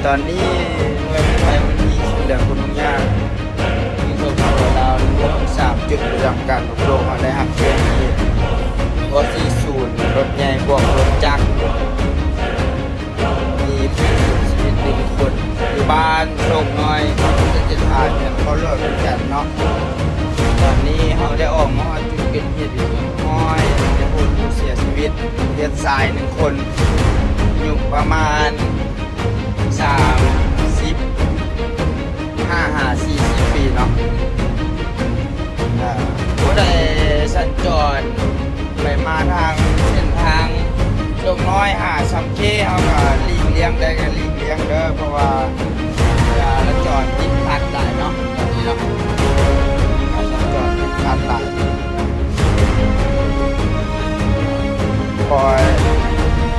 ຕອນນີ້ໜ່ວຍກູ້ໄພມູນນິທິຊ່ວຍເຫຼືອຄົນທຸກຍາກ ຢູ່ສປປ ລາວ ສາມຈຸດປະຈຳການທົ່ວໂລກ ເຮົາໄດ້ຮັບແຈ້ງເຫດ ບໍ່ສີ່ສູນ ລົດໃຫຍ່ບວກລົດຈັກ ມີຜູ້ເສຍຊີວິດໜຶ່ງຄົນ ຢູ່ບ້ານໂຊກນ້ອຍ ເຂດເຈັດສິບຫ້າ ນະຄອນຫຼວງວຽງຈັນເນາະ. ຕອນນີ້ເຮົາໄດ້ອອກມາຮອດຈຸດເກີດເຫດເປັນທີ່ຮຽບຮ້ອຍ ໄດ້ພົບຜູ້ເສຍຊີວິດ ເປັນຊາຍໜຶ່ງຄົນ ອາຍຸປະມານ ສາມສິບຫ້າຫາສີ່ສິບປີເນາະ. ເອີ ຜູ້ໃດສັນຈອນໄປມາທາງເສັ້ນທາງໂຊກນ້ອຍຫາຊຳເຄ ເຮົາກໍຫຼີກລ່ຽງໄດ້ກໍຫຼີກລ່ຽງເດີ ເພາະວ່າຈະລາຈອນຕິດຂັດຫຼາຍເນາະ ຕອນນີ້ເນາະ ຈະລາຈອນຕິດຂັດຫຼາຍ. ຄອຍ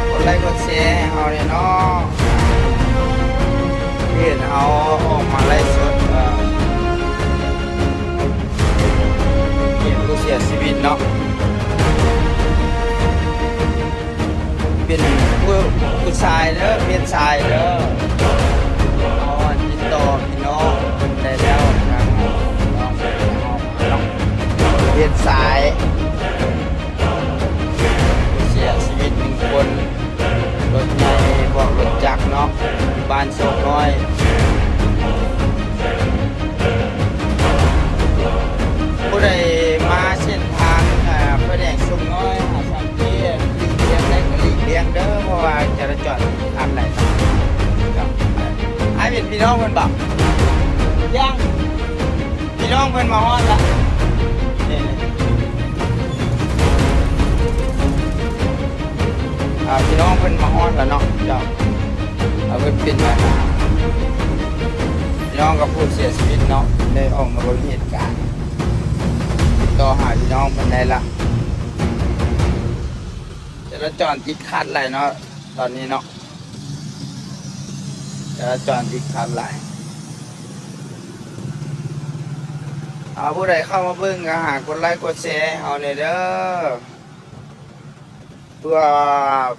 ກົດໄລກົດແຊໃຫ້ເຮົາແດ່ເນາະ ເຫັນເຮົາອອກມາໄລຟ໌ສົດ ເອີ ເຫັນຜູ້ເສຍຊີວິດເນາະ ເປັນຜູ້ ຜູ້ຊາຍເດີ ເປັນຊາຍເດີ ເຮົາຕິດຕໍ່ພີ່ນ້ອງເພິ່ນໄດ້ແລ້ວ ທາງນ້ອງເນາະ ເປັນຊາຍ. ເສຍຊີວິດໜຶ່ງຄົນ ລົດໃຫຍ່ບວກລົດຈັກເນາະ ຢູ່ບ້ານໂຊກນ້ອຍ. ຜູ້ໃດມາເສັ້ນທາງ ອາ ໄຟແດງໂຊກນ້ອຍ ຫາຊຳເຄ ຫຼີກລ່ຽງໄດ້ກໍຫຼີກລ່ຽງເດີ ເພາະວ່າຈະລາຈອນຕິດຂັດຫຼາຍ. ອ້າຍເປັນພີ່ນ້ອງເພິ່ນບໍ່? ຍັງ. ພີ່ນ້ອງເພິ່ນມາຮອດລະ ນີ້ ອ່າ ພີ່ນ້ອງເພິ່ນມາຮອດລະເນາະ ເຈົ້າ ອ່າ ເພິ່ນເປັນ ອ່າ ພີ່ນ້ອງກັບຜູ້ເສຍຊີວິດເນາະ ໄດ້ອອກມາເບິ່ງເຫດການ ຕິດຕໍ່ຫາພີ່ນ້ອງເພິ່ນໄດ້ລະ. ຈະລາຈອນຕິດຂັດຫຼາຍເນາະ ຕອນນີ້ເນາະ ຈະລາຈອນຕິດຂັດຫຼາຍ. ເອົາ ຜູ້ໃດເຂົ້າມາເບິ່ງກໍຫາກົດໄລກົດແຊໃຫ້ເຮົາແດ່ເດີ ເພື່ອ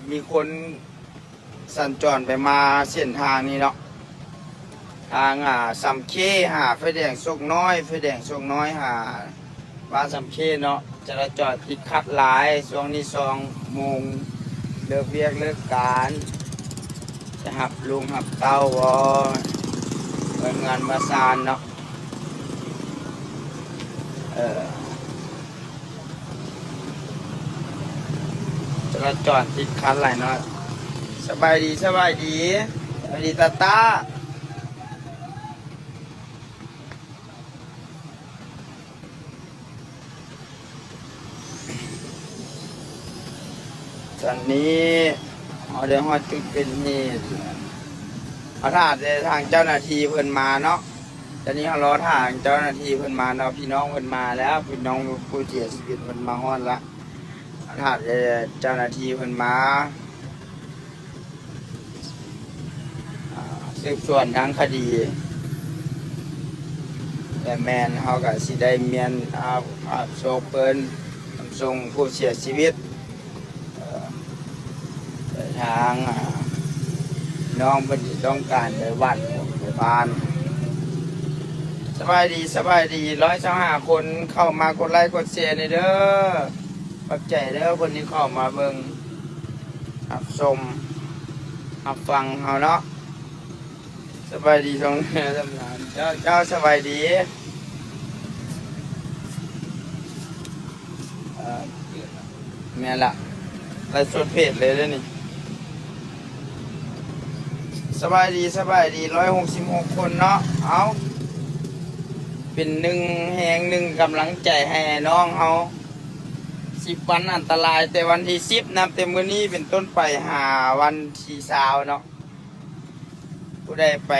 ມີຄົນສັນຈອນໄປມາເສັ້ນທາງນີ້ເນາະ ທາງ ອ່າ ຊຳເຄຫາໄຟແດງໂຊກນ້ອຍ ໄຟແດງໂຊກນ້ອຍຫາບ້ານຊຳເຄເນາະ ຈະລາຈອນຕິດຂັດຫຼາຍ. ຊ່ວງນີ້ຊ່ວງໂມງເລີກວຽກເລີກການ ຈະຮັບລູກຮັບເຕົ້າບໍ່ ເມືອເຮືອນເມືອຊານເນາະ ເອີ ຈະລາຈອນຕິດຂັດຫຼາຍເນາະ. ສະບາຍດີ ສະບາຍດີ ສະບາຍດີຕາຕາ. ຕອນນີ້ເຮົາໄດ້ຮອດຈຸດເກີດເຫດ ເຮົາຖ້າແຕ່ທາງເຈົ້າໜ້າທີ່ເພິ່ນມາເນາະ. ຕອນນີ້ເຮົາລໍຖ້າເຈົ້າໜ້າທີ່ເພິ່ນມາເນາະ ພີ່ນ້ອງເພິ່ນມາແລ້ວ ພີ່ນ້ອງຜູ້ເສຍຊີວິດເພິ່ນມາຮອດລະ ຖ້າແຕ່ເຈົ້າໜ້າທີ່ເພິ່ນມາ ອ່າ ສືບສວນທາງຄະດີ ແລະ ແມ່ນເຮົາກະຊິໄດ້ມ້ຽນ ອ່າ ພາບສົບເພິ່ນ ນຳສົ່ງຜູ້ເສຍຊີວິດ ເອີ ໄປທາງ ອ່າ ນ້ອງເພິ່ນທີ່ຕ້ອງການໄປວັດໄປວານ. ສະບາຍດີ ສະບາຍດີ ຮ້ອຍຊາວຫ້າຄົນ ເຂົ້າມາກົດໄລກົດແຊແດ່ເດີ ຂອບໃຈເດີ ຄົນທີ່ເຂົ້າມາເບິ່ງ ຮັບຊົມ ຮັບຟັງເຮົາເນາະ. ສະບາຍດີ ສອງ ສຳນານ ເຈົ້າ ເຈົ້າ ສະບາຍດີ. ເອີ ແມ່ນລະ ໄລຟ໌ສົດເພຈເລີຍເດ້ນີ້. ສະບາຍດີ ສະບາຍດີ ຮ້ອຍຫົກສິບຫົກຄົນເນາະ. ເອົາ ເປັນໜຶ່ງແຮງ ໜຶ່ງກຳລັງໃຈໃຫ້ນ້ອງເຮົາ. ສິບວັນອັນຕະລາຍ ແຕ່ວັນທີສິບ ນັບແຕ່ມື້ນີ້ເປັນຕົ້ນໄປຫາວັນທີຊາວເນາະ. ຜູ້ໃດໄປ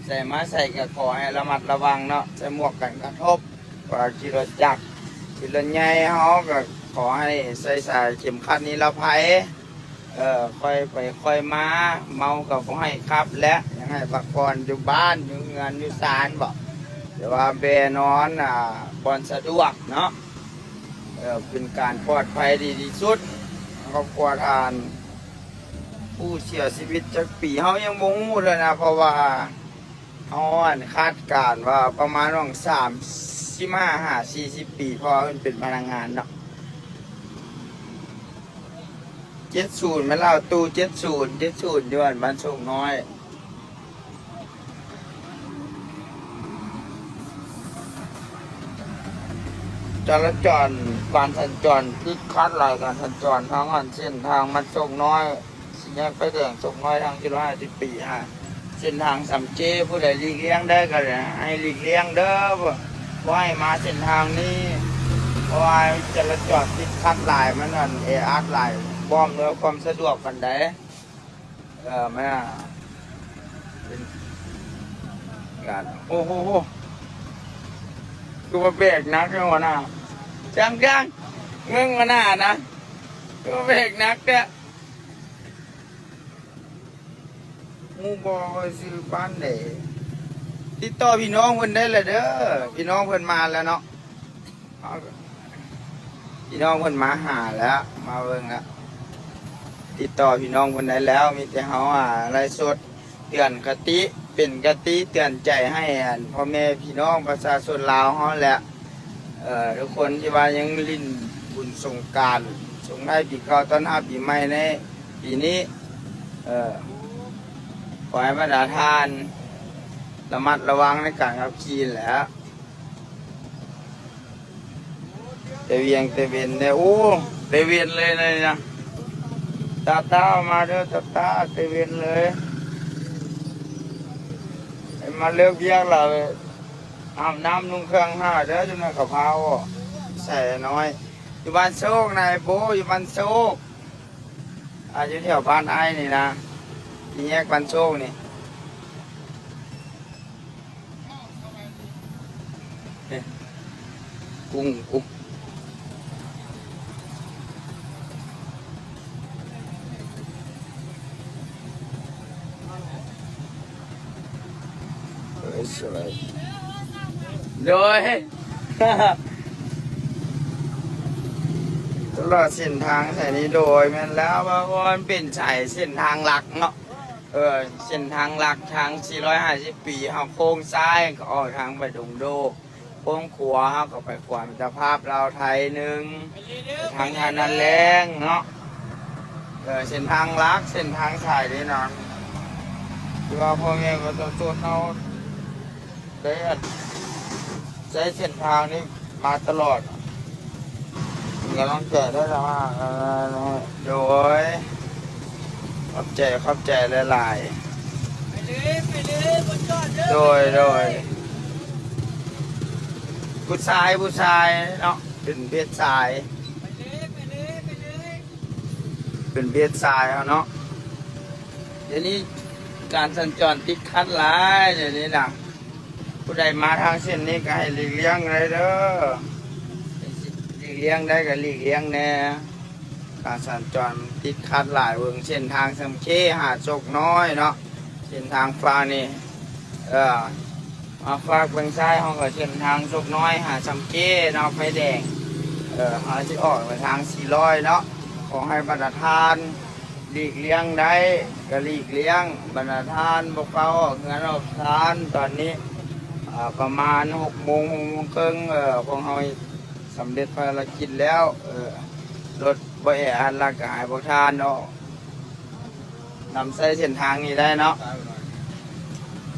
ໃສມາໃສກໍຂໍໃຫ້ລະມັດລະວັງເນາະ ໃສ່ໝວກກັນກະທົບ ວ່າຂີ່ລົດຈັກ ຂີ່ລົດໃຫຍ່ເຮົາກໍຂໍໃຫ້ໃສ່ສາຍເຂັມຂັດນິລະໄພ ເອີ ຄ່ອຍໄປຄ່ອຍມາ ເມົາກໍບໍ່ໃຫ້ຂັບແຫຼະ ຢາກໃຫ້ພັກຜ່ອນຢູ່ບ້ານ ຢູ່ເຮືອນ ຢູ່ຊານເບາະ ຫຼືວ່າແບນອນ ອ່າ ບ່ອນສະດວກເນາະ ເອີ ເປັນການປອດໄພດີທີ່ສຸດ. ຄອບຄົວທ່ານ ຜູ້ເສຍຊີວິດຈັກປີ ເຮົາຍັງບໍ່ຮູ້ເລີຍນະ ເພາະວ່າເຮົາ ອັນ ຄາດການວ່າປະມານຫວ່າງສາມສິບຫ້າຫາສີ່ສິບປີ ເພາະວ່າເພິ່ນເປັນພະນັກງານເນາະ. ເຈັດສູນແມ່ນລາວ ຕູ້ເຈັດສູນ ເຈັດສູນ ຢູ່ອັນບ້ານໂຊກນ້ອຍ. ຈະລາຈອນ ການສັນຈອນຕິດຂັດຫຼາຍ ການສັນຈອນທາງອັນເສັ້ນທາງບ້ານໂຊກນ້ອຍ ສີ່ແຍກໄຟແດງໂຊກນ້ອຍ ທາງສີ່ຮ້ອຍຫ້າສິບປີ ຫາເສັ້ນທາງສາມເຈ ຜູ້ໃດຫຼີກລ່ຽງໄດ້ກໍໃຫ້ຫຼີກລ່ຽງເດີ ບໍ່ໃຫ້ມາເສັ້ນທາງນີ້ ເພາະວ່າຈະລາຈອນຕິດຂັດຫຼາຍ ມັນອັນແອອັດຫຼາຍ ບໍ່ອຳນວຍຄວາມສະດວກປານໃດ. ເອີ ແມ່ນ ເປັນການ ໂອ້ໂຫ ໂຫ ຄືວ່າແບກໜັກແທ້ຫົວໜ້າ ຈັງໆ ເບິ່ງຫົວໜ້ານະ ຄືວ່າແບກໜັກແທ້. ໝູ່ບໍ່ວ່າຊື່ບ້ານໃດ ຕິດຕໍ່ພີ່ນ້ອງເພິ່ນໄດ້ລະເດີ ພີ່ນ້ອງເພິ່ນມາແລ້ວເນາະ. ພີ່ນ້ອງເພິ່ນມາຫາແລ້ວ ມາເບິ່ງແລ້ວ ຕິດຕໍ່ພີ່ນ້ອງເພິ່ນໄດ້ແລ້ວ ມີແຕ່ເຮົາ ອາ ໄລຟ໌ສົດເຕືອນຄະຕິ ເປັນຄະຕິເຕືອນໃຈໃຫ້ ອັນ ພໍ່ແມ່ພີ່ນ້ອງປະຊາຊົນລາວເຮົາແຫຼະ ເອີ ທຸກຄົນທີ່ວ່າຍັງຫຼິ້ນບຸນສົງການ ສົ່ງທ້າຍປີເກົ່າ ຕ້ອນຮັບປີໃໝ່ໃນປີນີ້ ເອີ ຂໍໃຫ້ບັນດາທ່ານລະມັດລະວັງໃນການຂັບຂີ່ແຫຼະ. ແຕ່ວຽງແຕ່ເວັນເດ້ ໂອ້ ແຕ່ເວັນເລີຍນະ ຕາຕາມາເດີ ຕາຕາ ແຕ່ເວັນເລີຍ ໃຫ້ມາເລີກວຽກແລ້ວ ອາບນ້ຳນຸ່ງເຄື່ອງຫາເດີ ຈັກໜ່ອຍກໍພາອອກ ໃສ່ນ້ອຍ ຢູ່ບ້ານໂຊກນາຍໂບ ຢູ່ບ້ານໂຊກ ອາ ຢູ່ແຖວບ້ານອ້າຍນີ້ນະ ສີ່ແຍກບ້ານໂຊກນີ້. ກຸ້ງ ກຸ້ງ ເອີ ສວຍ ໂດຍ ຕະຫຼອດເສັ້ນທາງສາຍນີ້ ໂດຍ ແມ່ນແລ້ວ ເພາະວ່າມັນເປັນສາຍເສັ້ນທາງຫຼັກເນາະ. ເອີ ເສັ້ນທາງຫຼັກທາງສີ່ຮ້ອຍຫ້າສິບປີ ເຮົາໂຄ້ງຊ້າຍກໍອອກທາງໄປດົງໂດກ ໂຄ້ງຂວາເຮົາກໍໄປຂວາມິດຕະພາບລາວໄທໜຶ່ງ ທາງທ່ານາແລ້ງເນາະ. ເອີ ເສັ້ນທາງຫຼັກ ເສັ້ນທາງສາຍເດ້ເນາະ ທີ່ວ່າພໍ່ແມ່ປະຊາຊົນເຮົາ ໄດ້ໃຊ້ເສັ້ນທາງນີ້ມາຕະຫຼອດ ເປັນກຳລັງໃຈໄດ້ລະ ໂດຍ ຂອບໃຈ ຂອບໃຈຫຼາຍໆ ໄປເລີຍ ໄປເລີຍ ບໍ່ຈອດເດີ ໂດຍ ໂດຍ ຜູ້ຊາຍ ຜູ້ຊາຍເນາະ ເປັນເພດຊາຍ ໄປເລີຍ ໄປເລີຍ ໄປເລີຍ ເປັນເພດຊາຍເຮົາເນາະ. ດຽວນີ້ການສັນຈອນຕິດຂັດຫຼາຍ ດຽວນີ້ນະ ຜູ້ໃດມາທາງເສັ້ນນີ້ກໍໃຫ້ຫຼີກລ່ຽງໄດ້ເດີ ຫຼີກລ່ຽງໄດ້ກໍຫຼີກລ່ຽງແດ່ ການສັນຈອນຕິດຂັດຫຼາຍ. ເບິ່ງເສັ້ນທາງສຳເຄຫາໂຊກນ້ອຍເນາະ ເສັ້ນທາງຝັ່ງນີ້ ເອີ ມາຝາກເບິ່ງຊ້າຍເຮົາກໍເສັ້ນທາງໂຊກນ້ອຍຫາສຳເຄເນາະ ໄຟແດງ ເອີ ເຮົາຊິອອກໄປທາງສີ່ຮ້ອຍເນາະ. ຂໍໃຫ້ບັນດາທ່ານຫຼີກລ່ຽງໄດ້ກໍຫຼີກລ່ຽງ ບັນດາທ່ານບໍ່ຟ້າວອອກເຮືອນອອກຊານ ຕອນນີ້ ເອີ ປະມານຫົກໂມງ ຫົກໂມງເຄິ່ງ ເອີ ພວກເຮົາສຳເລັດພາລະກິດແລ້ວ ເອີ ລົດບໍ່ແອອັດ ແລ້ວກໍໃຫ້ພວກທ່ານເນາະ ນຳໃຊ້ເສັ້ນທາງນີ້ໄດ້ເນາະ.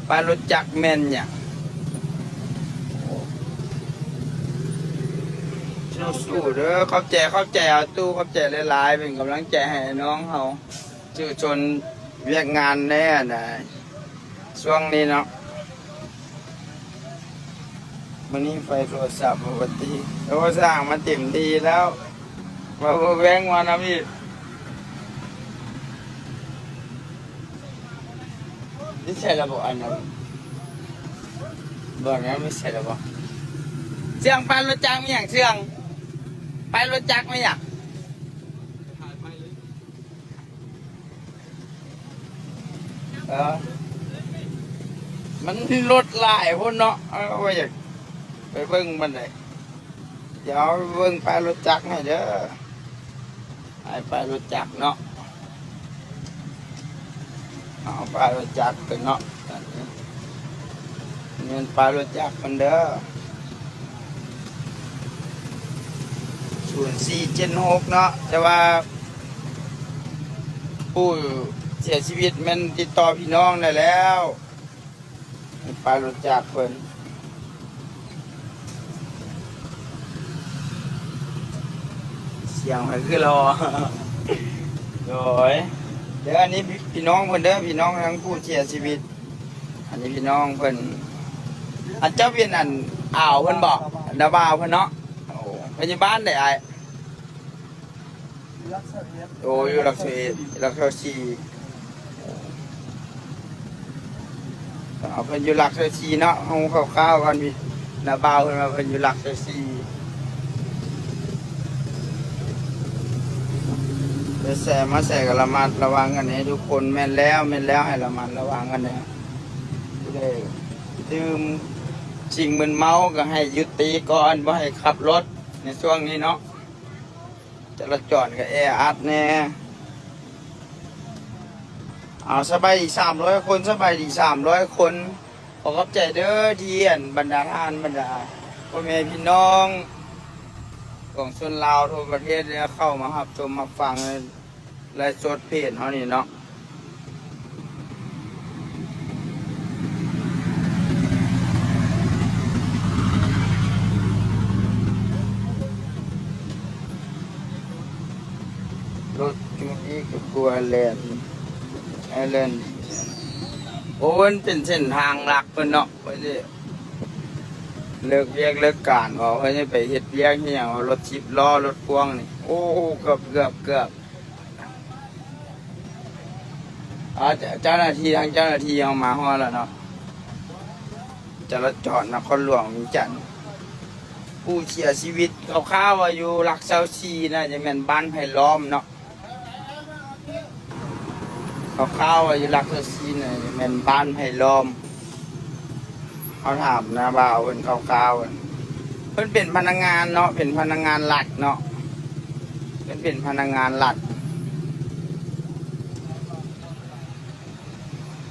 ປ້າຍລົດຈັກແມ່ນຫຍັງ? ສູ້ໆເດີ ຂອບໃຈ ຂອບໃຈອາຕູ້ ຂອບໃຈຫຼາຍໆ ເປັນກຳລັງໃຈໃຫ້ນ້ອງເຮົາ ສູ້ຊົນວຽກງານແດ່ນະ ຊ່ວງນີ້ເນາະ. ມື້ນີ້ໄຟໂທລະສັບປົກກະຕິ ໂອ້ ສ້າງມາເຕັມທີ່ແລ້ວ ວ່າບໍ່ແບ່ງມານຳອີກ. ຢູ່ໃສລະບໍ່ ອັນນັ້ນ ບໍ່ແມ່ນ ຢູ່ໃສລະບໍ່? ເຊື່ອງ ປ້າຍລົດຈັກມີຫຍັງ? ເຊື່ອງ ປ້າຍລົດຈັກມີຫຍັງ? ເອີ ມັນລົດຫຼາຍພຸ້ນເນາະ ເອົາໄວ້ຢາກໄປເບິ່ງປານໃດ. ດຽວເບິ່ງປ້າຍລົດຈັກໃຫ້ເດີ ປ້າຍ ປ້າຍລົດຈັກເນາະ. ເອົາປ້າຍລົດຈັກເພິ່ນເນາະ. ນີ້ແມ່ນປ້າຍລົດຈັກເພິ່ນເດີ ສູນສີ່ເຈັດຫົກເນາະ. ແຕ່ວ່າຜູ້ເສຍຊີວິດແມ່ນຕິດຕໍ່ພີ່ນ້ອງໄດ້ແລ້ວ. ປ້າຍລົດຈັກເພິ່ນ ສຽງໃຜຄືລໍ? ໂດຍ ເດີ ອັນນີ້ພີ່ນ້ອງເພິ່ນເດີ ພີ່ນ້ອງທັງຜູ້ເສຍຊີວິດ. ອັນນີ້ພີ່ນ້ອງເພິ່ນ. ອັນເຈົ້າເປັນອັນອາວເພິ່ນບໍ? ນ້າບ່າວເພິ່ນເນາະ. ໂອ້ ເພິ່ນຢູ່ບ້ານໃດອ້າຍ? ໂອ້ ຢູ່ຫຼັກຊາວເອັດ ຫຼັກຊາວສີ່. ເອົາ ເພິ່ນຢູ່ຫຼັກຊາວສີ່ເນາະ. ເຮົາເຂົ້າໆກ່ອນ ມີນ້າບ່າວເພິ່ນວ່າເພິ່ນຢູ່ຫຼັກຊາວສີ່. ໄປໃສມາໃສກໍລະມັດລະວັງກັນແດ່ທຸກຄົນ. ແມ່ນແລ້ວ ແມ່ນແລ້ວ ໃຫ້ລະມັດລະວັງກັນແດ່. ຜູ້ໃດດື່ມສິ່ງມຶນເມົາກໍໃຫ້ຢຸດຕີກ່ອນ ບໍ່ໃຫ້ຂັບລົດໃນຊ່ວງນີ້ເນາະ. ຈະລາຈອນກໍແອອັດແດ່. ເອົາ ສະບາຍດີສາມຮ້ອຍຄົນ ສະບາຍດີສາມຮ້ອຍຄົນ. ຂໍຂອບໃຈເດີ ທີ່ອັນບັນດາທ່ານ ບັນດາພໍ່ແມ່ພີ່ນ້ອງຂອງຊົນລາວທົ່ວປະເທດ ໄດ້ເຂົ້າມາຮັບຊົມຮັບຟັງໄລຟ໌ສົດເພຈເຮົານີ້ເນາະ. ລົດຈຸດນີ້ກໍຄືວ່າແລ່ນ ແລ່ນ ໂອ້ ມັນເປັນເສັ້ນທາງຫຼັກເພິ່ນເນາະ. ເພິ່ນຊິເລີກວຽກເລີກການ ເຂົາເພິ່ນຊິໄປເຮັດວຽກເຮັດຫຍັງ ເອົາລົດສິບລໍ້ ລົດພ່ວງນີ້. ໂອ້ ເກືອບ ເກືອບ ເກືອບ. ອ່າ ເຈົ້າ ເຈົ້າໜ້າທີ່ ທາງເຈົ້າໜ້າທີ່ເຮົາມາຮອດແລ້ວເນາະ. ຈະລາຈອນນະຄອນຫຼວງວຽງຈັນ ຜູ້ເສຍຊີວິດຄ່າວໆວ່າຢູ່ຫຼັກຊາວສີ່ ໜ້າຈະແມ່ນບ້ານໄຜ່ລ້ອມເນາະ. ຄ່າວໆວ່າຢູ່ຫຼັກຊາວສີ່ ໜ້າຈະແມ່ນບ້ານໄຜ່ລ້ອມ. ເຮົາຖາມນ້າບ່າວເພິ່ນຄ່າວໆ ເພິ່ນເປັນພະນັກງານເນາະ ເປັນພະນັກງານລັດເນາະ ເພິ່ນເປັນພະນັກງານລັດ.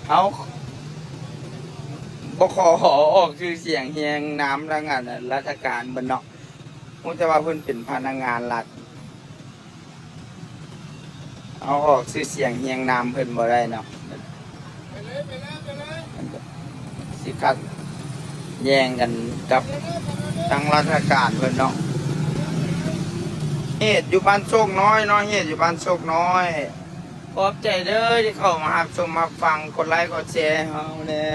ເຮົາບໍ່ຂໍອອກຊື່ສຽງຮຽງນາມທາງອັນລາຊະການເພິ່ນເນາະ ຮູ້ແຕ່ວ່າເພິ່ນເປັນພະນັກງານລັດ. ເຮົາອອກຊື່ສຽງຮຽງນາມເພິ່ນບໍ່ໄດ້ເນາະ ຊິຂັດແຍ່ງກັນກັບທາງລາຊະການເພິ່ນເນາະ. ເຫດຢູ່ບ້ານໂຊກນ້ອຍເນາະ ເຫດຢູ່ບ້ານໂຊກນ້ອຍ. ຂອບໃຈເດີທີ່ເຂົ້າມາຮັບຊົມຮັບຟັງ ກົດໄລກົດແຊໃຫ້ເຮົາແດ່.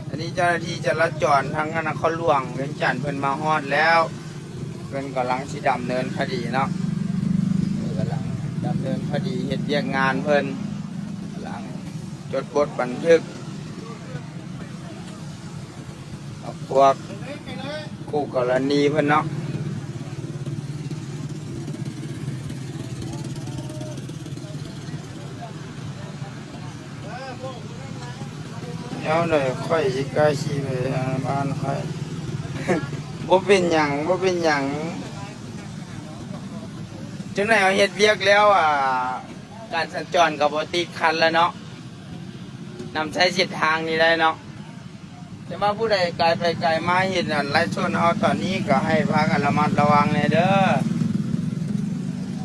ອັນນີ້ເຈົ້າໜ້າທີ່ຈະລາຈອນທາງນະຄອນຫຼວງວຽງຈັນເພິ່ນມາຮອດແລ້ວ ເພິ່ນກຳລັງຊິດຳເນີນຄະດີເນາະ ເພິ່ນກຳລັງດຳເນີນຄະດີເຮັດວຽກງານເພິ່ນ ກຳລັງຈົດບົດບັນທຶກ ກັບພວກຄູ່ກໍລະນີເພິ່ນເນາະ. ແນວໃດຂ້ອຍຊິກາຍຂີ່ໄປຫາບ້ານຂ້ອຍ. ບໍ່ເປັນຫຍັງ ບໍ່ເປັນຫຍັງ. ຈັ່ງໃດເຮົາເຮັດວຽກແລ້ວ ອ່າ ການສັນຈອນກໍບໍ່ຕິດຂັດແລ້ວເນາະ ນຳໃຊ້ເສັ້ນທາງນີ້ໄດ້ເນາະ. ແຕ່ວ່າຜູ້ໃດກາຍໄປກາຍມາເຫັນອັນໄລຟ໌ສົດເຮົາຕອນນີ້ ກໍໃຫ້ພາກັນລະມັດລະວັງແດ່ເດີ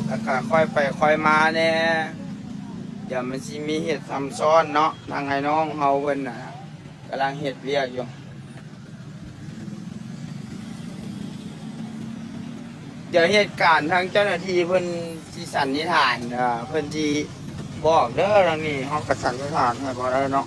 ແລ້ວກໍຄ່ອຍໄປຄ່ອຍມາແດ່. ດຽວມັນຊິມີເຫດຊ້ຳຊ້ອນເນາະ ທາງອ້າຍນ້ອງເຮົາເພິ່ນນະ ກຳລັງເຮັດວຽກຢູ່. ດຽວເຫດການທາງເຈົ້າໜ້າທີ່ເພິ່ນຊິສັນນິຖານ ເອີ ເພິ່ນຊິບອກເດີ. ທາງນີ້ເຮົາກໍສັນນິຖານໃຫ້ບໍ່ໄດ້ເນາະ.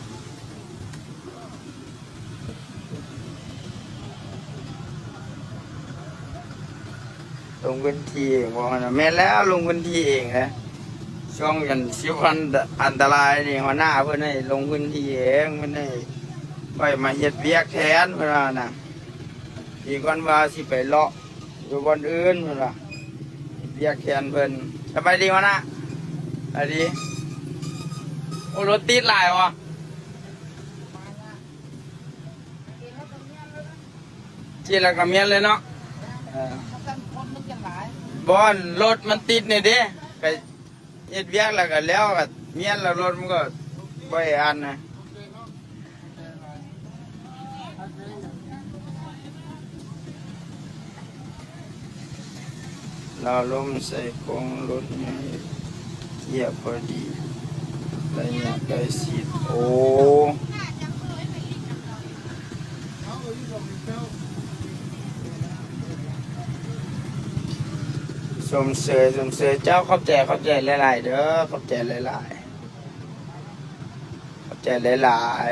ລົງພື້ນທີ່ເອງບໍ່? ແມ່ນແລ້ວ ລົງພື້ນທີ່ເອງແຫຼະ. ຊ່ວງອັນ ຊິວອັນ ອັນຕະລາຍນີ້ ຫົວໜ້າເພິ່ນໃຫ້ລົງພື້ນທີ່ເອງ ເພິ່ນໃຫ້ຂ້ອຍມາເຮັດວຽກແທນ ເພິ່ນວ່ານະ. ດີກວ່າວ່າຊິໄປເລາະຢູ່ບ່ອນອື່ນ ເພິ່ນວ່າ ເຮັດວຽກແທນເພິ່ນ. ສະບາຍດີຫົວໜ້າ. ສະບາຍດີ. ໂອ້ ລົດຕິດຫຼາຍຫວາ? ທີ່ລະກະແມ່ນເລີຍເນາະ. ເອີ ບ່ອນລົດມັນຕິດນີ້ເດ້ ໄປເຮັດວຽກແລ້ວກະແລ້ວ ກະແມ່ນແລ້ວ ລົດມັນກໍ ໄວ້ອັນນະ ລາວລົ້ມໃສ່ກົງລົດໃຫຍ່ ເກຍພໍດີ ໄລຍະໃກ້ຊິດ. ໂອ້ ຊົມເຊີຍ ຊົມເຊີຍເຈົ້າ. ຂອບໃຈ ຂອບໃຈຫຼາຍໆເດີ້ ຂອບໃຈຫຼາຍໆ. ຂອບໃຈຫຼາຍ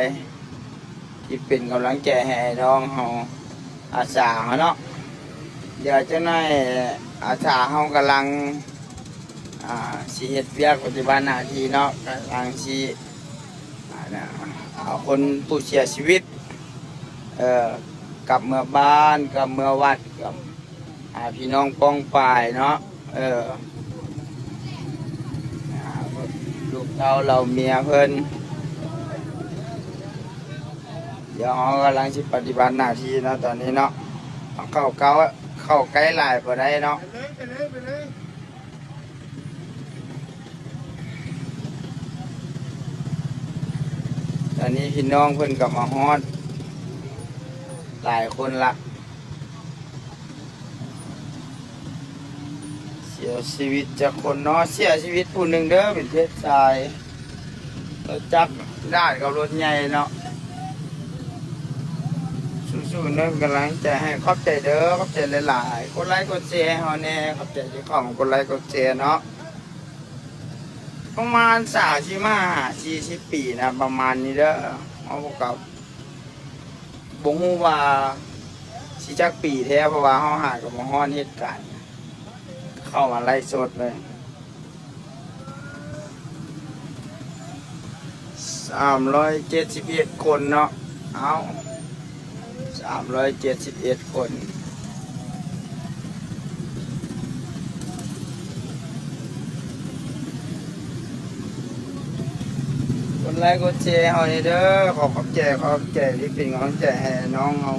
ໆ ທີ່ເປັນກຳລັງໃຈໃຫ້ອ້າຍນ້ອງເຮົາ ອາສາເຮົາເນາະ. ດຽວຈັກໜ້ອຍອາສາເຮົາກຳລັງ ອ່າ ຊິເຮັດວຽກປະຕິບັດໜ້າທີ່ເນາະ ກຳລັງຊິ ອ່າ ເອົາຄົນຜູ້ເສຍຊີວິດ ເອີ ກັບເມືອບ້ານ ກັບເມືອວັດ ກັບ ອ່າ ພີ່ນ້ອງປ້ອງປາຍເນາະ ເອີ ອ່າ ລູກເຕົ້າເຫຼົ່າເມຍເພິ່ນ. ດຽວເຮົາກຳລັງຊິປະຕິບັດໜ້າທີ່ເນາະ ຕອນນີ້ເນາະ ເຂົ້າ ເຂົ້າ ເຂົ້າໃກ້ຫຼາຍບໍ່ໄດ້ເນາະ. ຕອນນີ້ພີ່ນ້ອງເພິ່ນກໍມາຮອດຫຼາຍຄົນລະ. ເສຍຊີວິດຈັກຄົນເນາະ? ເສຍຊີວິດຜູ້ໜຶ່ງເດີ ເປັນເພດຊາຍ ລົດຈັກດ້ານກັບລົດໃຫຍ່ເນາະ. ສູ້ໆເດີ ເປັນກຳລັງໃຈໃຫ້. ຂອບໃຈເດີ ຂອບໃຈຫຼາຍໆ. ກົດໄລກົດແຊໃຫ້ເຮົາແດ່ ຂອບໃຈທີ່ເຂົ້າມາກົດໄລກົດແຊເນາະ. ປະມານສາມສິບຫ້າ ສີ່ສິບປີນະ ປະມານນີ້ເດີ. ເຮົາກໍບໍ່ຮູ້ວ່າຊິຈັກປີແທ້ ເພາະວ່າເຮົາຫາກໍມາຮອດເຫດການ ເຂົ້າມາໄລຟ໌ສົດເລີຍ. ສາມຮ້ອຍເຈັດສິບເອັດຄົນເນາະ. ເອົ້າ ສາມຮ້ອຍເຈັດສິບເອັດຄົນ. ກົດໄລກົດແຊເຮົາແດ່ເດີ. ຂໍຂອບໃຈ ຂອບໃຈທີ່ເປັນກຳລັງໃຈໃຫ້ນ້ອງເຮົາ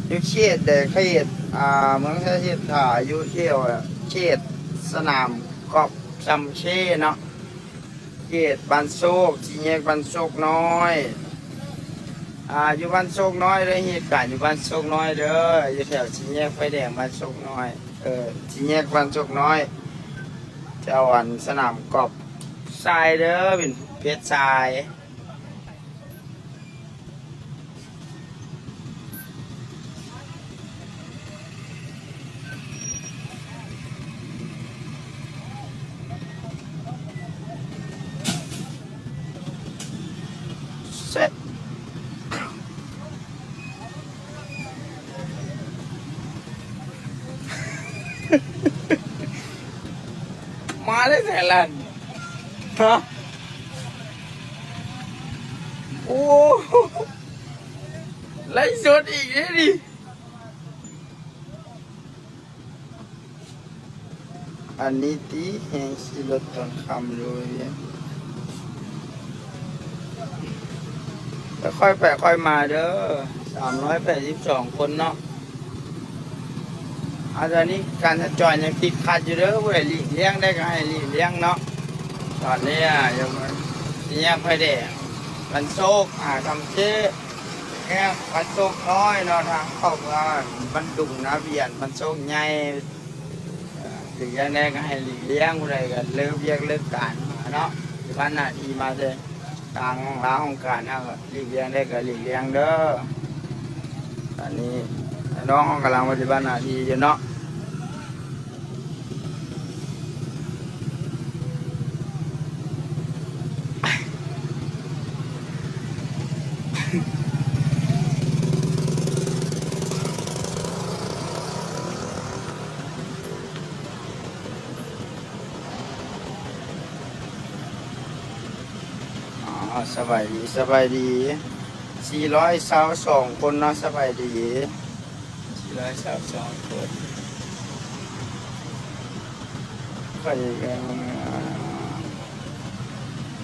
ຢູ່ເຂດໃດ ເຂດ ອ່າ ເມືອງໄຊເສດຖາ ຢູ່ແຖວເຂດສະໜາມກອບຊຳເຊເນາະ. ເຂດບ້ານໂຊກ ສີ່ແຍກບ້ານໂຊກນ້ອຍ. ອ່າ ຢູ່ບ້ານໂຊກນ້ອຍເດີ ເຫດການຢູ່ບ້ານໂຊກນ້ອຍເດີ ຢູ່ແຖວສີ່ແຍກໄຟແດງບ້ານໂຊກນ້ອຍ ເອີ ສີ່ແຍກບ້ານໂຊກນ້ອຍ ແຖວອັນສະໜາມກອບຊາຍເດີ ເປັນເພດຊາຍ. ມາແຕ່ໃສລະ ຮະ? ໂອ້ ໄລຟ໌ສົດອີກເດ້ນີ້. ອັນນີ້ຕິ ແຮງຂີ່ລົດຕອນຄ່ຳຢູ່ວຽກ ແຕ່ຄ່ອຍໄປຄ່ອຍມາເດີ ສາມຮ້ອຍແປດສິບສອງຄົນເນາະ. ອາ ຕອນນີ້ການສັນຈອນຍັງຕິດຂັດຢູ່ເດີ ຜູ້ໃດຫຼີກລ່ຽງໄດ້ກໍໃຫ້ຫຼີກລ່ຽງເນາະ. ຕອນນີ້ ອາ ຢູ່ສີ່ແຍກໄຟແດງບ້ານໂຊກ ອາ ຊຳເຊ ແຍກບ້ານໂຊກນ້ອຍເນາະ ທາງເຂົ້າເມືອງບ້ານດຸງນາວຽນ ບ້ານໂຊກໃຫຍ່. ເອີ ຫຼືຈັ່ງໃດກໍໃຫ້ຫຼີກລ່ຽງ ຜູ້ໃດກໍເລີກວຽກເລີກການມາເນາະ ປະຕິບັດໜ້າທີ່ມາແຕ່ກາງລາຫ້ອງການ ເຮົາກໍຫຼີກລ່ຽງໄດ້ກໍຫຼີກລ່ຽງເດີ. ຕອນນີ້ນ້ອງເຮົາກຳລັງປະຕິບັດໜ້າທີ່ຢູ່ເນາະ. ອໍ ສະບາຍດີ ສະບາຍດີ ສີ່ຮ້ອຍຊາວສອງຄົນເນາະ ສະບາຍດີ ສີ່ຮ້ອຍຊາວສອງຄົນ. ຂ້ອຍກໍ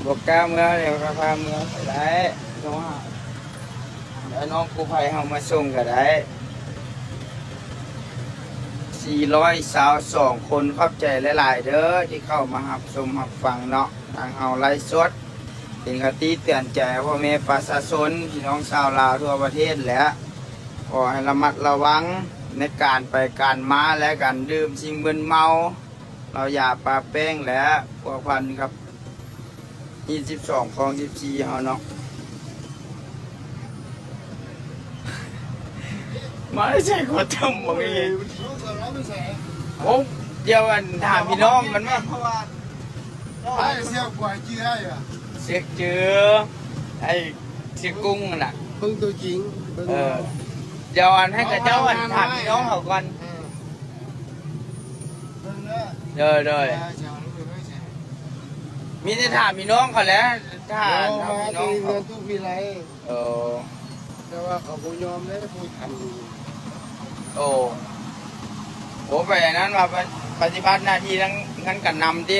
ບໍ່ກ້າເມືອ ດຽວຂ້ອຍພາເມືອໄປໄດ້ ໂທຫາ ແລ້ວນ້ອງກູ້ໄພເຮົາມາສົ່ງກໍໄດ້. ສີ່ຮ້ອຍຊາວສອງຄົນ ຂອບໃຈຫຼາຍໆເດີ ທີ່ເຂົ້າມາຮັບຊົມຮັບຟັງເນາະ ທາງເຮົາໄລຟ໌ສົດ ເປັນຄະຕິເຕືອນໃຈພໍ່ແມ່ປະຊາຊົນ ພີ່ນ້ອງຊາວລາວທົ່ວປະເທດແຫຼະ ຂໍໃຫ້ລະມັດລະວັງໃນການໄປການມາ ແລະ ການດື່ມສິ່ງມຶນເມົາ ເຫຼົ້າຢາປະແປ້ງ ແລະ ພົວພັນກັບຮີດສິບສອງ ຄອງສິບສີ່ເຮົາເນາະ. ມາໃສ່ຂົວຈຳບໍ່ມີ. ໂອ້ ດຽວອັນຖາມພີ່ນ້ອງມັນແມ່ນ ອ້າຍເຊຍກວາຍຈື່ໄດ້ຫວາ? ເຊຍຈື່ ໄອ້ເຊຍກຸ້ງຫັ້ນນະ ເບິ່ງຕົວຈິງ ເບິ່ງ ເອີ ດຽວອັນໃຫ້ເຂົາເຈົ້າອັນຖາມພີ່ນ້ອງເຂົາກ່ອນ. ເອີ ເດີ ເດີ ເອີ ເຈົ້າ ມີແຕ່ຖາມພີ່ນ້ອງເຂົາແຫຼະ ຖ້າຖາມພີ່ນ້ອງເຂົາ ເອີ ແຕ່ວ່າເຂົາບໍ່ຍອມເດ້ ຜູ້ທຳ ໂອ້ ໂອ້ ໄປອັນນັ້ນວ່າ ປະ ປະຕິບັດໜ້າທີ່ທາງງານການນຳຕິ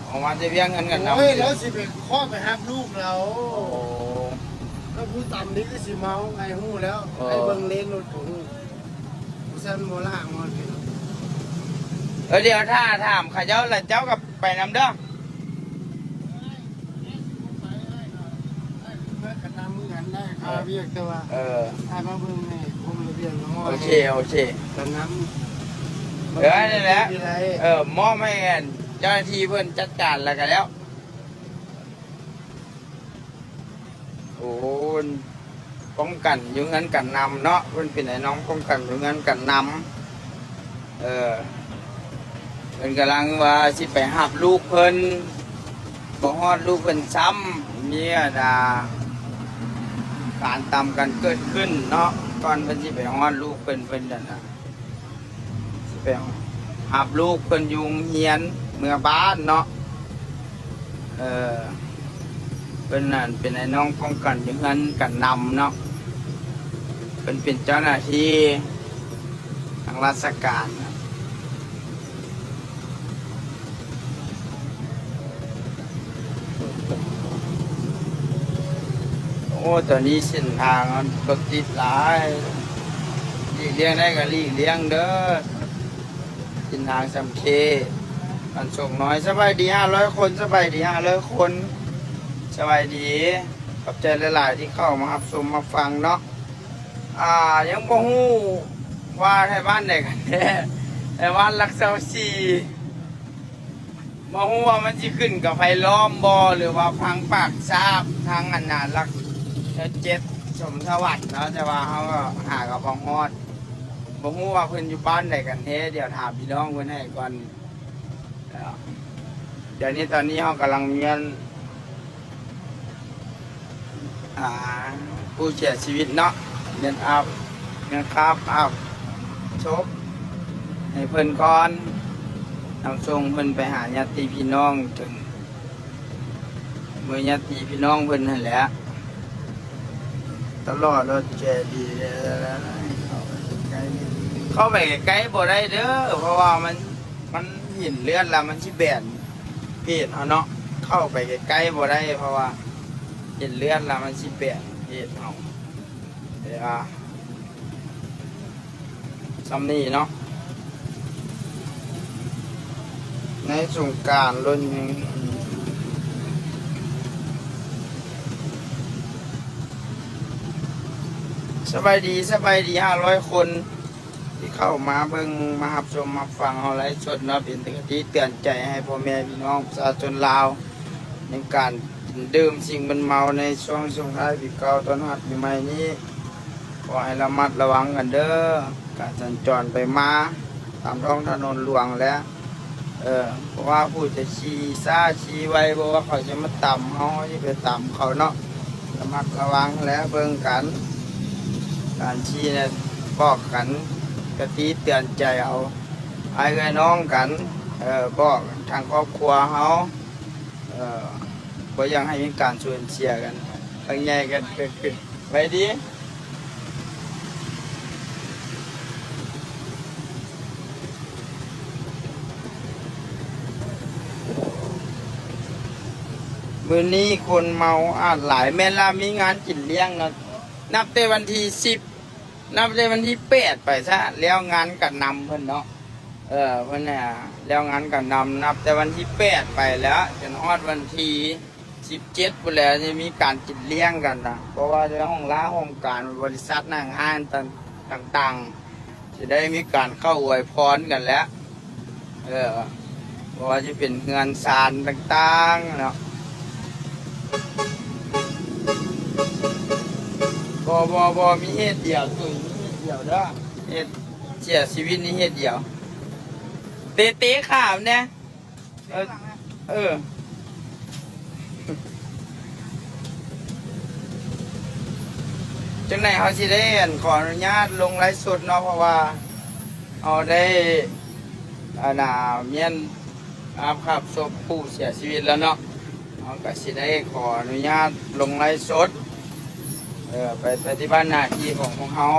ອອກມາແຕ່ວຽກເຮືອນກັນນຳ. ໂອ້ຍ ລາວຊິໄປຂໍໄປຮັບລູກລາວ. ໂອ້ ແລ້ວຜູ້ຕຳນີ້ຄືຊິເມົາ ໄອ້ຮູ້ແລ້ວ. ເອີ ໄອ້ເບິ່ງເລນລົດກໍຮູ້ ຊັ້ນບໍ່ລາງມັນ. ເອີ ດຽວຖ້າຖາມເຂົາເຈົ້າ ແລ້ວເຈົ້າກໍໄປນຳເດີ. ເອີ ໂອເຄ ໂອເຄ ເອີ ນັ້ນແຫຼະ ເອີ ມອບໃຫ້ອັນເຈົ້າໜ້າທີ່ເພິ່ນຈັດການແລ້ວກໍແລ້ວ. ໂອ້ ປ້ອງກັນຢູ່ເຮືອນກັນນຳເນາະ ເພິ່ນເປັນໄອ້ນ້ອງປ້ອງກັນຢູ່ເຮືອນກັນນຳ. ເອີ ເພິ່ນກຳລັງວ່າຊິໄປຮັບລູກເພິ່ນ ບໍ່ຮອດລູກເພິ່ນຊ້ຳ ມີອັນນາ ການຕຳກັນເກີດຂຶ້ນເນາະ ກ່ອນເພິ່ນຊິໄປຮອດລູກເພິ່ນ ເພິ່ນນັ້ນນະ ໄປຮັບລູກເພິ່ນຢູ່ໂຮງຮຽນເມືອບ້ານເນາະ. ເອີ ເພິ່ນນັ້ນເປັນໄອ້ນ້ອງປ້ອງກັນຢູ່ເຮືອນກັນນຳເນາະ ເພິ່ນເປັນເຈົ້າໜ້າທີ່ທາງລາຊະການ. ໂອ້ ຕອນນີ້ເສັ້ນທາງມັນລົດຕິດຫຼາຍ ຫຼີກລ່ຽງໄດ້ກໍຫຼີກລ່ຽງເດີ ເສັ້ນທາງສ່ຳເຄ ບ້ານໂຊກນ້ອຍ. ສະບາຍດີຫ້າຮ້ອຍຄົນ ສະບາຍດີຫ້າຮ້ອຍຄົນ ສະບາຍດີ ຂອບໃຈຫຼາຍໆທີ່ເຂົ້າມາຮັບຊົມມາຟັງເນາະ. ອ່າ ຍັງບໍ່ຮູ້ວ່າໄທບ້ານໃດກັນແທ້ ໄທບ້ານຫຼັກຊາວສີ່ ບໍ່ຮູ້ວ່າມັນຊິຂຶ້ນກັບໄຟລ້ອມບໍ່ ຫຼືວ່າທາງປາກຊາບ ທາງອັນນາຫຼັກເຈັດ ສົມສະຫວັດເນາະ. ແຕ່ວ່າເຮົາກໍຫາກັບບໍ່ຮອດ ບໍ່ຮູ້ວ່າເພິ່ນຢູ່ບ້ານໃດກັນແທ້ ດຽວຖາມພີ່ນ້ອງເພິ່ນໃຫ້ກ່ອນ. ດຽວນີ້ ຕອນນີ້ເຮົາກຳລັງມີອັນ ອ່າ ຜູ້ເສຍຊີວິດເນາະ ເງິນອາບ ເງິນຄາບອາບສົບໃຫ້ເພິ່ນກ່ອນ ນຳສົ່ງເພິ່ນໄປຫາຍາດຕິພີ່ນ້ອງ ເຖິງມືຍາດຕິພີ່ນ້ອງເພິ່ນຫັ້ນແຫຼະ ຕະຫຼອດລົດແຈດີ ເຂົ້າໄປໃກ້ໆບໍ່ໄດ້ເດີ ເພາະວ່າມັນ ມັນເຫັນເລືອດແລ້ວມັນຊິແບນເພຈເຮົາເນາະ ເຂົ້າໄປໃກ້ໆບໍ່ໄດ້ ເພາະວ່າເຫັນເລືອດແລ້ວມັນຊິແບນເພຈເຮົາ. ເວລາສ່ຳນີ້ເນາະ ໃນສົງການລົດຍັງ ສະບາຍດີ ສະບາຍດີຫ້າຮ້ອຍຄົນ ທີ່ເຂົ້າມາເບິ່ງ ມາຮັບຊົມ ມາຟັງເຮົາໄລຟ໌ສົດເນາະ ເປັນຄະຕິເຕືອນໃຈໃຫ້ພໍ່ແມ່ພີ່ນ້ອງປະຊາຊົນລາວ ໃນການດື່ມສິ່ງມຶນເມົາໃນຊ່ວງສົ່ງທ້າຍປີເກົ່າ ຕ້ອນຮັບປີໃໝ່ນີ້ ຂໍໃຫ້ລະມັດລະວັງກັນເດີ ການສັນຈອນໄປມາຕາມທ້ອງຖະໜົນຫຼວງ ແລະ ເອີ ບໍ່ວ່າຜູ້ຈະຂີ່ຊ້າຂີ່ໄວ ບໍ່ວ່າເຂົາຈະມາຕຳເຮົາ ເຮົາຊິໄປຕຳເຂົາເນາະ ລະມັດລະວັງ ແລະ ເບິ່ງກັນ ການຂີ່ນະ ບອກກັນ ກະຕິເຕືອນໃຈເອົາ ອ້າຍເອື້ອຍນ້ອງກັນ ເອີ ບອກທາງຄອບຄົວເຮົາ ເອີ ບໍ່ຢາກໃຫ້ມີການສູນເສຍກັນ ຄັ້ງໃຫຍ່ກັນເກີດຂຶ້ນ. ໄວ້ດີ. ມື້ນີ້ຄົນເມົາອາດຫຼາຍ ແມ່ນລະ ມີງານກິນລ້ຽງເນາະ ນັບແຕ່ວັນທີສິບ ນັບແຕ່ວັນທີແປດໄປຊະ ແລ້ວງານການນຳເພິ່ນເນາະ ເອີ ເພິ່ນແລ້ວງານການນຳ ນັບແຕ່ວັນທີແປດໄປແລ້ວ ຈົນຮອດວັນທີ ສິບເຈັດພຸ້ນແຫຼະ ຈະມີການກິນລ້ຽງກັນນະ ເພາະວ່າໃນຫ້ອງລາຫ້ອງການ ບໍລິສັດ ຫ້າງຮ້ານຕ່າງໆ ຊິໄດ້ມີການເຂົ້າອວຍພອນກັນແຫຼະ ເອີ ບໍ່ວ່າຈະເປັນເຮືອນຊານຕ່າງໆເນາະ. ບໍ່ ບໍ່ ບໍ່ ມີເຫດດຽວ ຕຸ້ຍ ມີເຫດດຽວເດີ ເຫດເສຍຊີວິດນີ້ເຫດດຽວ. ເຕະ ເຕະຂາມັນແດ່. ເອີ ເອີ ຈັ່ງໃດເຮົາຊິໄດ້ ອັນ ຂໍອະນຸຍາດລົງໄລຟ໌ສົດເນາະ ເພາະວ່າເຮົາໄດ້ ອັນນ່າ ມ້ຽນ ຮັບ ຮັບສົບຜູ້ເສຍຊີວິດແລ້ວເນາະ ເຮົາກະຊິໄດ້ຂໍອະນຸຍາດລົງໄລຟ໌ສົດ ເອີ ໄປປະຕິບັດໜ້າທີ່ຂອງພວກເຮົາ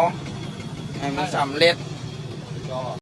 ໃຫ້ມັນສຳເລັດ.